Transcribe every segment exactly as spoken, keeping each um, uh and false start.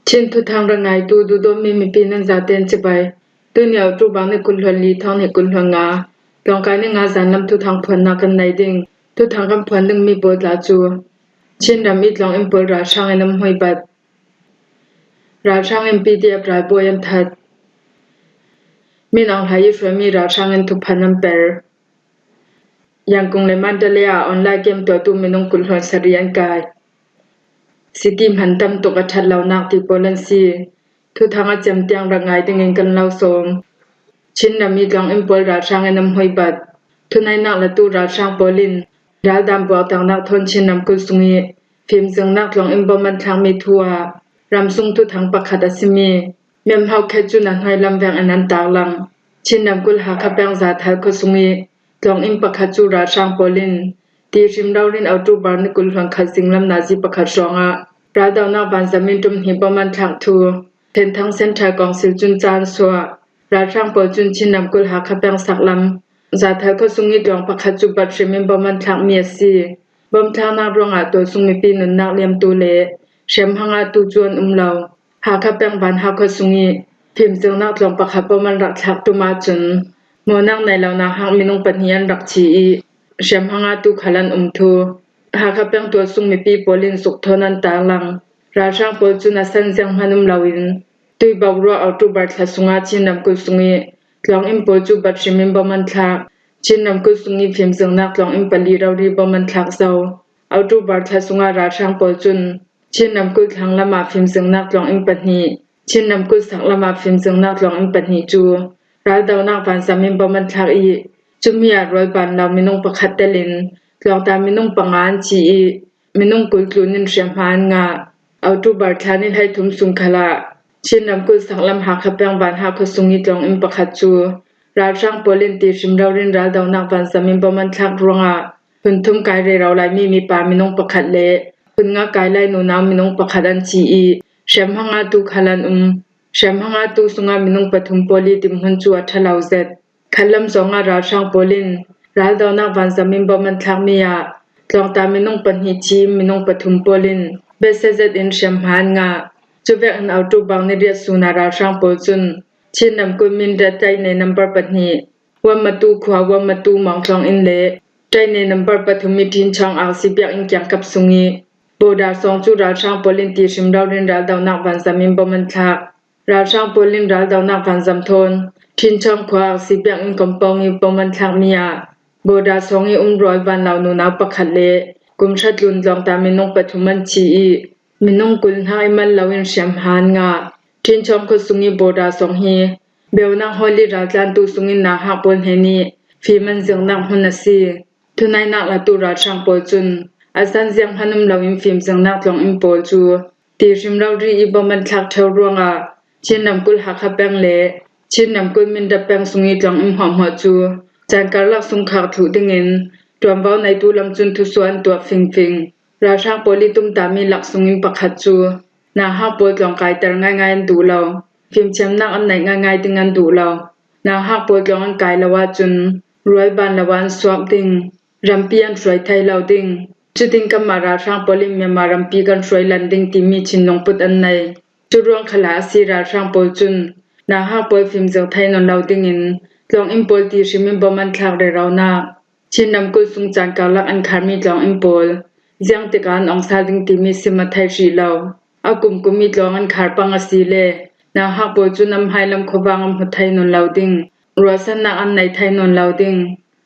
Chin thuthang ra ngaitu duhdawtmi mipi nan zaten cibai. Tuni October ni kul hluan li, thawng hnih kul hluan nga, tlawngkai ni nga zan lam thuthang phuannak kan nei ding. Thuthang kan phuan dingmi pawl tla cu Chin ram i tlawng in pawl ralhrang in an hmuibat. Ralhrang in P D F ralbawi an that. Min Aung Hlaing i hruaimi ralhrang in thuphan an per. Yangon le Mandalay ah online game tuahtu minung kul hluan sarih an kai. City hman tam tuk a ṭhat lonak ti pawl an si. Thuthang a cem tiang rak ngai dingin kan lo sawm. Chin ram i tlawng in pawl ralhrang in an hmuibat. Thunainak latu ralhrang pawl in raldan buaktaknak thawn Chin ramkulh sung i fimzirnak tlawng in bom an thlakmi thu ah ramsung thuthang pakhat a simi Mem Hau Khet cun a hnuai lam vek in an tarlang. Chin ramkulh Hakha peng Zathal khuasung i tlawng in pakhat cu ralhrang pawl in ti hrim raurin October ni kul hluan khat zinglam nazi pakhat hrawngah raldonak vanzam in ṭum hnih bom an thlak thu Thenthang Central Council cun ca an suah. Ralhrang pawl cun Chin ramkulh Hakha peng saklam Zathal khuasung i tlawng pakhat cu bat hrim in bom an thlakmi a si. Bom thlaknak ruangah tualsung mipi nunnak liamtu le hriamhma ngahtu cu an um lo. Hakha peng Van Hakha sung i fimzirnak tlawng pakhat bom an rak thlak ṭum ahcun mawhnak nei lo nauhak minung pahnih an rak thi i hriamhma ngahtu khal an um thu Hakha peng tualsung mipi pawl in zukthawn an tarlang. Ralhrang pawl cun a san zianghman um loin tuibok ruak October thla sungah Chin ramkulh sung i tlawng in pawl cu bat hrim in bom an thlak. Chin ramkulh sung i fimzirnak tlawng in pali rori bom an thlak zo. October thla sungah ralhrang pawl cun Chin ramkulh thlanglam ah fimzirnak tlawng in pahnih, Chin ramkulh saklam ah fimzirnak tlawng in pahnih cu raldonak vanzam in bom an thlak i cumi ah rualban lo minung pakhat telin tlawngta minung panga an thi i minung kul tlun in hriamhma an ngah. October thla ni hleithum sung khalah Chin ramkulh saklam Hakha peng Van Hakha sung i tlawng in pakhat cu ralhrang pawl in ti hrim raurin raldonak vanzam in bom an thlak ruangah phunthum kai rero laimi mipa minung pakhat le phun nga kai lai nunau minung pakhat an thi i hriamhma ngahtu khal an um. Hriamhma ngahtu sungah minung pathum pawl i dinhmun cu a ṭha lo zet. Khatlam zongah ralhrang pawl in raldonak vanzam in bom an thlakmi ah tlawngta minung pahnih thi in minung pathum pawl in biasia zet in hriamhma an ngah. Cuvek in October ni riat sun ah ralhrang pawl cun Chin ramkulh Mindat Tainei nambar pahnih, Wanmatu khua Wanmatu Mawngtlawng inn le Tainei nambar pathum i Ṭhinchawng aksi biakinn kiangkap sung i Boda Sawng cu ralhrang pawl in ti hrim raurin raldonak vanzam in bom an thlak. Ralhrang pawl in raldonak vanzam thawn Ṭhinchawng khua aksi biakinn compound i bom an thlakmi ah Boda Sawng i um rualban lo nunau pakhat le kum hra tlun tlawngta minung pathum an thi i minung kul hnak i mal loin hriamhma an ngah. Ṭhinchawng khuasung i Boda Sawng hi Beunak hawl i raltlantu sungin nauhak pawl hnen i fim an zirnak hmun a si. Thunainak latu ralhrang pawl cun a san zianghman um loin fimzirnak tlawng in pawl cu ti hrim rori i bom an thlak ṭheo ruangah Chin ramkulh Hakha peng le Chin ramkulh Mindat peng sung i tlawng in hmuahhmuah cu caan karlak sung khak thluh dingin ṭuanvo neitu lam cun thusuah an tuah fingfing. Ralhrang pawl i tumtahmi lak sungin pakhat cu nauhak pawl tlawng kaiter ngaingai an duh lo, fimthiamnak an neih ngaingai ding an duh lo. Nauhak pawl tlawng an kai lo ahcun rualban lo ah an suak ding, rampi an hruai thei lo ding. Cutin kanmah ralhrang pawl in Myanmar rampi kan hruai lan ding timi thinlung put an nei. Cu ruang khalah a si ralhrang pawl cun nauhak pawl fimzir thei nawn lo dingin tlawng in pawl ti hrim in bom an thlak reronak, Chin ramkulh sung caan karlak an kharmi tlawng in pawl ziangtik ah an ong sal ding timi sim a thei hrih lo. A kumkum i tlawng an khar pang a si le nauhak pawl cun an hmailam khuavang an hmu thei nawn lo ding, ruahsannak an nei thei nawn lo ding.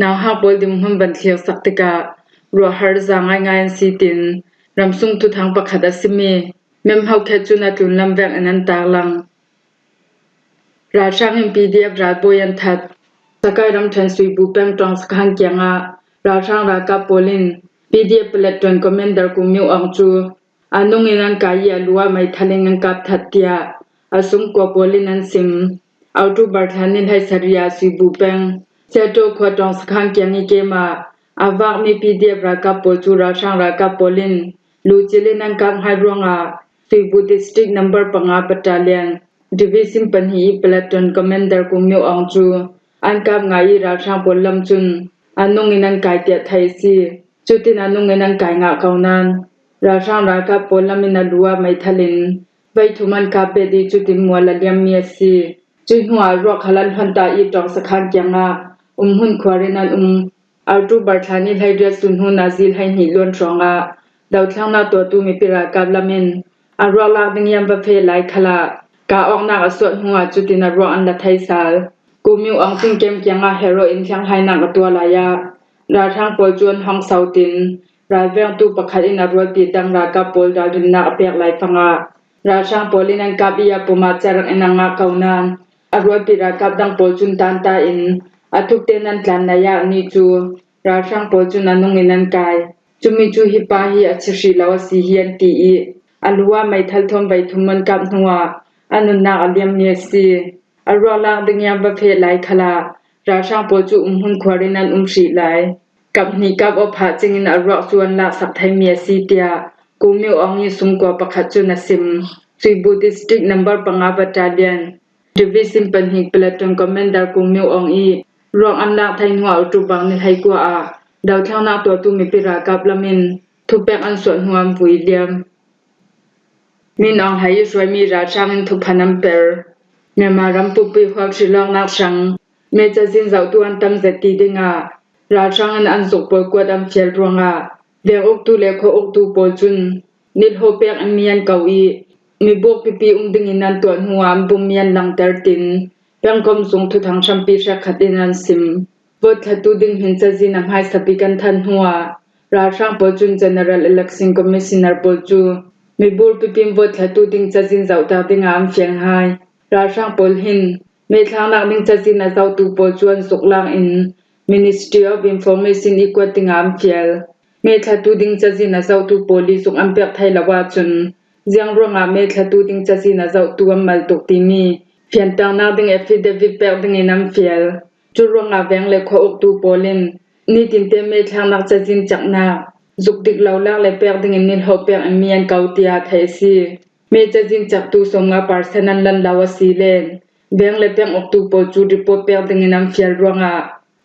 Nauhak pawl dinhmun van thlirsak tikah ruahhar za ngaingai an si tin ramsung thuthang pakhat a simi Mem Hau Khet cun a tlunlam vek in an tarlang. Ralhrang in P D F ralbawi an that. Sakai ramṭhen Suibu peng Ṭawng Sakhan kiangah ralhrang ralkap pawl in P D F Platoon Commander Kum Myo Aung cu a nung in an kai i a lu ah meithal in an kap that tiah a sungkua pawl in an sim. October thla ni hleisarih ah Suibu peng Siaṭo khua Ṭawng Sakhan kiang i kem ah a vakmi P D F ralkap pawl cu ralhrang ralkap pawl in lu cil in an kap hngai ruangah Suibu District number panga Battalion Division pahnih i Platoon Commander Kum Myo Aung cu an kap ngai i ralhrang pawl lam cun a nung in an kai tiah theih a si. Cutin a nung in an kai ngah ko nain ralhrang ralkap pawl lam in a lu ah meithal in Vaithum an kap bet i cutin mual a liammi a si. Cui hnuah ruak khal an hon ta i Tawng Sakhan kiangah umhmun khuarin an um. October thla ni hleiriat sun hnu nazi hleihnih luan hrawngah dothlennak tuahtu mipi ralkap lamin a ruak lak ding i an va feh lai khalah ka awknak a suah hnuah cutin a ruak an la thei sal. Ku Myo Aung cungkem kiangah heroin thleng hainak a tuah lai ah ralhrang pawl cu an hong sautin ralvengtu pakhat in a rualpi dang ralkap pawl ralrinnak a pek lai fangah ralhrang pawl in an kap i a pum ah carak in a ngah ko nain a rualpi ralkap dang pawl cun tanta in a thukte nan tlan lai ah anih cu ralhrang pawl cun a nung in an kai. Cumi cu hi pa hi a chih hrih lo a si hi an ti i a lu ah meithal thawn vaithum an kap hnuah a nunnak a liammi a si. A ruak lak ding i an va feh lai khalah ralhrang pawl cu umhmun khuarin an um hrih lai. Kap hnih kap awphah cingin a ruak cu an laksak theimi a si, tiah Ku Myo Aung i sumkua pakhat cun a sim. Cuibu District number panga battalion Division pahnih Platoon Commander Ku Myo Aung i ruak an lak thei hnuah October ni hleikua ah dothlennak tuahtu mipi ralkap lamin thupek an suah hnu an vui liam. Min Aung Hlaing i hruaimi ralhrang in thuphan an per. Myanmar ram pumpi huap hrilawknak hrang mecazin zohtu an tam zet ti dingah ralhrang in an zuk pawl kuat an fial ruangah veng uktu le khua uktu pawl cun nilhaw pek in mi an ko i mibuk pipi um dingin an tuah hnuah an bummi an langter tin pengkom zung thuthang hrampi hrekkhat in an sim. Vote thlatu ding hmin cazin a hmaisa bik an than hnuah ralhrang pawl cun General Election Commissioner pawl cu mibur pipin vote thlatu ding cazin zohtak dingah an fial hai. Ralhrang pawl hin mehthlaknak ding cazin a zohtu pawl cu an zuk lak in Ministry of Information i kuat dingah an fial. Mehthlatu ding cazin a zohtu pawl i zuk an pek thei lo ahcun ziang ruangah mehthlatu ding cazin a zohtu an mal tuk timi fianternak ding affidavit pek dingin an fial. Cu ruangah veng le khua uktu pawl in nitinte mehthlaknak cazin caknak zuk dik lo lak le pek dingin nilhaw pek in mi an ko tiah theih a si. Me cazin caktu sawmnga percent an lan lo a si le veng le peng uktu pawl cu report pek dingin an fial ruangah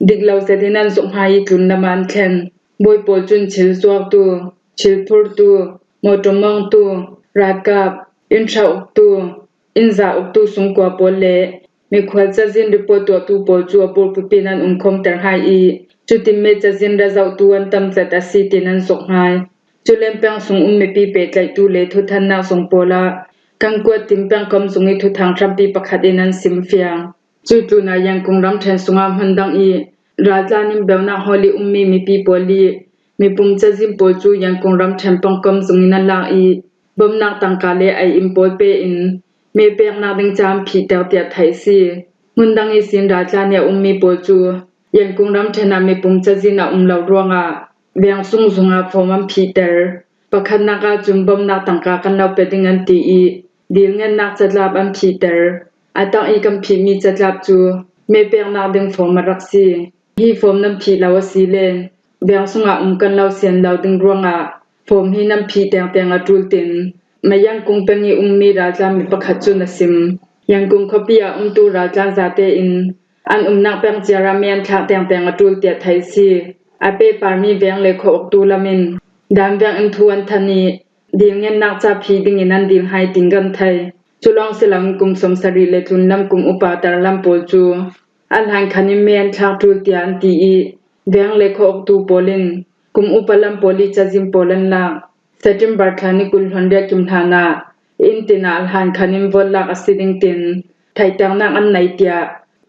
dik lo zetin an zuk hmai i tlunlam ah an thlen. Bawi pawl cun thil zuaktu, thil phurtu, mawṭaw mawngtu, ralkap, inn hra uktu, inn za uktu sungkua pawl le mikhual cazin report tuahtu pawl cu a bulphupi in an umkhawmter hai i, cutin me cazin ra zohtu an tam zet a si tin an zuk hai. Cu len peng sung um mipi pehtlaihtu le thuthannak zung pawl ah kan kuat tin pengkom zung i thuthang hrampi pakhat in an simfiang. Cuih tlunah Yangon ramṭhen sungah hmun dang i raltlan in beunak hawl i ummi mipi pawl i mipum cazin pawl cu Yangon ramṭhen pengkom zung in an lak i, bomnak tangka le ei-in pawl pe in me peknak ding ca an phihter tiah theih a si. Hmun dang ihsin raltlan i a ummi pawl cu Yangon ramṭhen ah mipum cazin a um lo ruangah veng sung zungah fawm an phihter. Pakhatnak ahcun bomnak tangka kan lo pe ding an ti i, dilngennak catlap an phihter. A tak i kan phihmi catlap cu me peknak ding fawm a rak si. Hi fawm nan phih lo a si le veng sungah um kan lo sian lo ding ruangah fawm hi nan phih tengteng a ṭul tin, Mayankung peng i ummi raltlan mi pakhat cun a sim. Yangon khuapi ah umtu raltlan zate in an umnak peng ciar ah me an thlak tengteng a ṭul tiah theih a si. A pehparmi veng le khua uktu lam in dan veng in thu an than i, dilngennak ca phih dingin an dil hai tin kan thei. Cu lawng si loin kum sawmsarih le tlunlam kum upa tarlam pawl cu a hlan khan in me an thlak ṭul tiah an ti i, veng le khua uktu pawl in kum upa lam pawl i cazin pawl an lak. September thla ni kul hluan riat kim hlanah inn tin ah a hlan khan in vote lak a si ding tin theihternak an nei tiah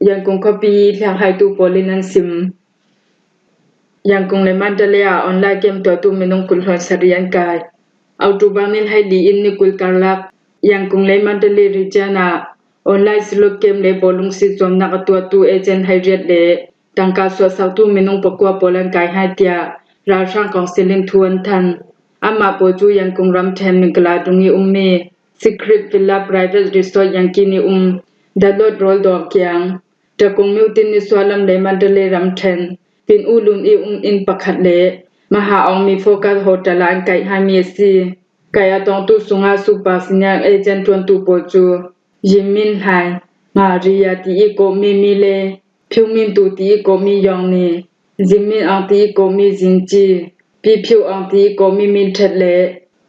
Yangon khuapi i thlak haitu pawl in an sim. Yangon le Mandalay ah online game tuahtu minung kul hluan sarih an kai. October ni hleili in ni kul karlak Yangon le Mandalay region ah online slot game le bawlung si zuamnak a tuahtu agent hleiriat le tangka suahsaktu minung pakua pawl an kai hai tiah ralhrang kawngsil in thu an than. Amah pawl cu Yangon ramṭhen Mingkala dung i ummi Secret Villa Private Resort Yankin i um Dalot Road dawr kiang, Takung Myo Tin i suahlam le Mandalay ramṭhen Pin U Lun i um inn pakhat le Maha Aung Mi Focus Hotel ah an kaih haimi a si. Kaih a tongtu sungah Super Senior Agent ṭuantu pawl cu Yin Min Hlai, Maria ti i kawhmi mi le Phiu Min Tu ti i kawhmi Yong Ni, Zin Min Aung ti i kawhmi Zin Ci, Pi Phiu Aung ti i kawhmi Min Ṭhet le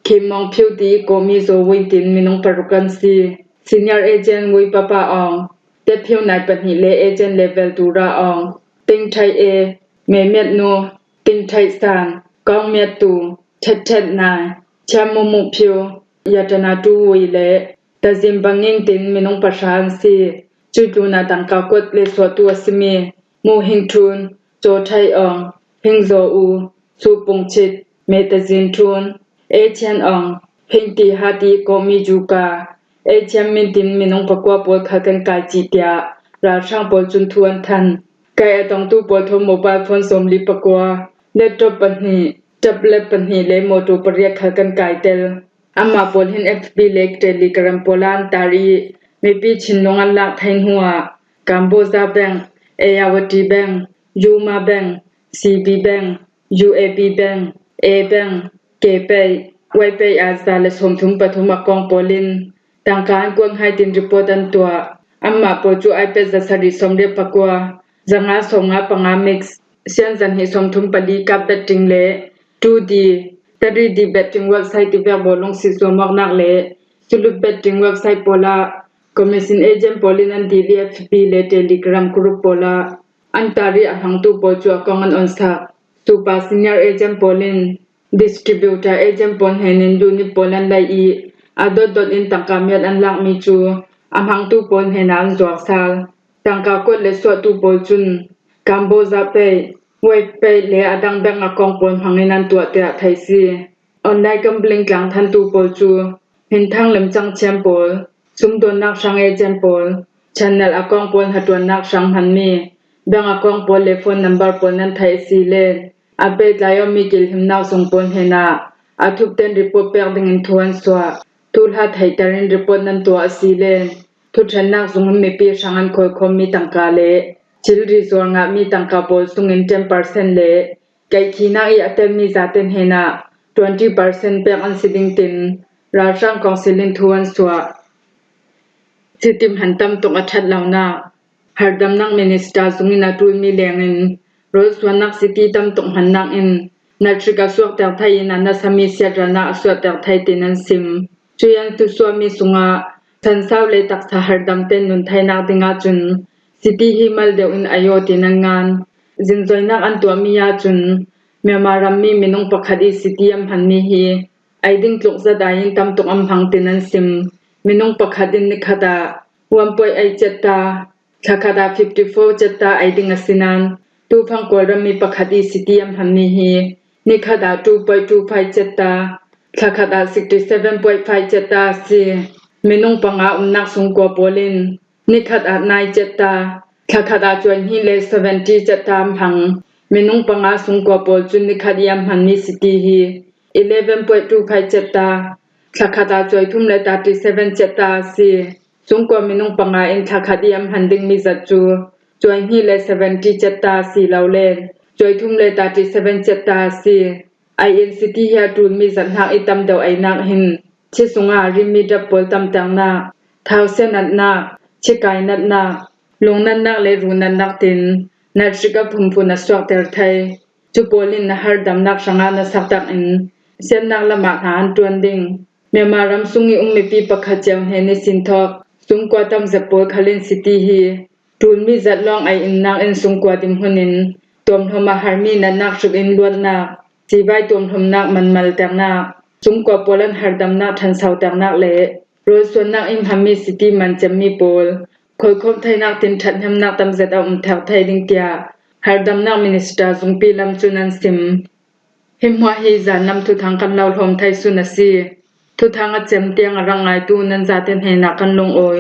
Khim Maung Phiu ti i kawmi Zo Win tin minung paruk an si. Senior agent Wui Papa Aung, Te Phiu Nai pahnih le agent level tura Aung, Ting Thai E, Me Miat Nu, Ting Thai San, Kaung Miat Tu, Thet Thet Nai, Chiam Mu Mu Phiu, Yatana Tu Wui le Tazim Banging tin minung pahra an si. Cutluna tangka kuat le suahtu a simi Mu Hing Thun, Caw Thai Aung, Hing Zaw U, Su Pung Chit, Me Tazin Thun, E Chian Aung, Hing Ti Ha ti kawmi Juka, E Chiam Min tin minung pakua pawl khal kan kai cih tiah ralhrang pawl cun thu an than. Kai a tongtu pawl thawn mobile phone sawmli pakua, laptop pahnih, tablet pahnih le motor pariat khal kan kai tel. Amah pawl hin F B le Telegram pawl ah an tar i mipi thinlung an lak thei hnuah Kamboja Bank, Ayawati Bank, Yuma Bank, C B Bank, U A B Bank, A Bank, K Pay, Wai Pay ah za le sawmthum pathum a kawng pawl in tangka an kuat hai tin report an tuah. Amah pawl cu iPad za sarih sawmriat pakua, zanga sawmnga panga mix, sian zahnih sawmthum pali kap betting le two D, three D betting website tivek bawlung si zuam awknak le sulut betting website pawl ah commission agent pawl in an dil i F B le Telegram group pawl ah an tar i a hmangtu pawl cu a kong an onsak. Super senior agent pawl in distributor agent pawl hnen in unit pawl an lei i a dotdot in tangka miat an lakmi cu a hmangtu pawl hnenah an zuak sal. Tangka kuat le suahtu pawl cun Kamboja Pay, Wave Pay le a dang bank a kawng pawl hmangin an tuah tiah thei si. Online gambling tlangthantu pawl cu hminthang lemcang thiam pawl, sumdawnnak hrang agent pawl, channel a kawng pawl hnaṭuannak hrang hmanmi bank a kawng pawl le phone number pawl nan theih a si le a pehtlai awmi kilhimnak zung pawl hnenah a thupten report pek dingin thu an suah. Thuhla theihter in report nan tuah a si le thuṭhennak zung in mipi hrang an khawlkhawmmi tangka le thilri zuar ngahmi tangka pawl sungin ten percent le kaihthihnak i a telmi zate hnenah twenty percent pek an si ding tin ralhrang kawngsil in thu an suah. City hman tam tuk a ṭhat lonak. Harhdamnak minister zung in a ṭulmi lengin rolsuannak city tam tuk hmannak in nathrik a suakter thei in a nasami siatralnak a suahter thei tin an sim. Cuih an thusuahmi sungah sansau le taksa harhdam ten nun theinak ding ahcun city hi mal deuh in a yaw tin an ngan. Zinzoinak an tuahmi ahcun Myanmar rammi minung pakhat i city an hmanmi hi ei ding tluk zat ai in tam tuk an hmang tin an sim. Minung pakhat in nikhat ah one point eight cetta, thlakhat ah fifty four cetta ei ding a si nain, tufang Kawlrammi pakhat i city an hmanmi hi nikhat ah two point two five cetta, thlakhat ah sixty seven point five cetta a si. Minung panga umnak sungkua pawl in nikhat ah nine cetta, thlakhat ah cuai hnih le seventy cetta an hmang. Minung panga sungkua pawl cun nikhat i an hmanmi city hi eleven point two five cetta, thlakhat ah cuai thum le thirty seven cetta a si. Sungkua minung panga in thlakhat i an hman dingmi zat cu cuai hnih le seventy cetta a si lo le cuai thum le thirty seven cetta a si. Ai in city hi a ṭulmi zat hnak i tam deuh einak hin thi sungah rimmi dap pawl tamternak, thausia natnak, thikai natnak, lungnatnak le ruhnatnak tin nathrik a phunphun a suakter thei. Cu pawl in na harhdamnak hrangah na saktak in siannak lamah hna an ṭuan ding. Myanmar ram sung i um mipi pakhat cio hnen ihsin thawk sungkua tamzet pawl khal in city hi ṭulmi zat lawng ei innak in sungkua dinhmun in tuamhlawm a harmi natnak hruk in luatnak, sivai tuamhlawmnak manmalternak, sungkua pawl an harhdamnak ṭhansauternak le rolsuannak in hmanmi city man cemmi pawl khawlkhawm theinak tin ṭhathnemnak tamzet a um theu thei ding tiah harhdamnak minister zungpi lam cun an sim. Hi hmuah hi zanlam thuthang kan lo hlawm thei sun a si. Thuthang a cem tiang a rak ngaitu nan zate hnenah kan lungawi.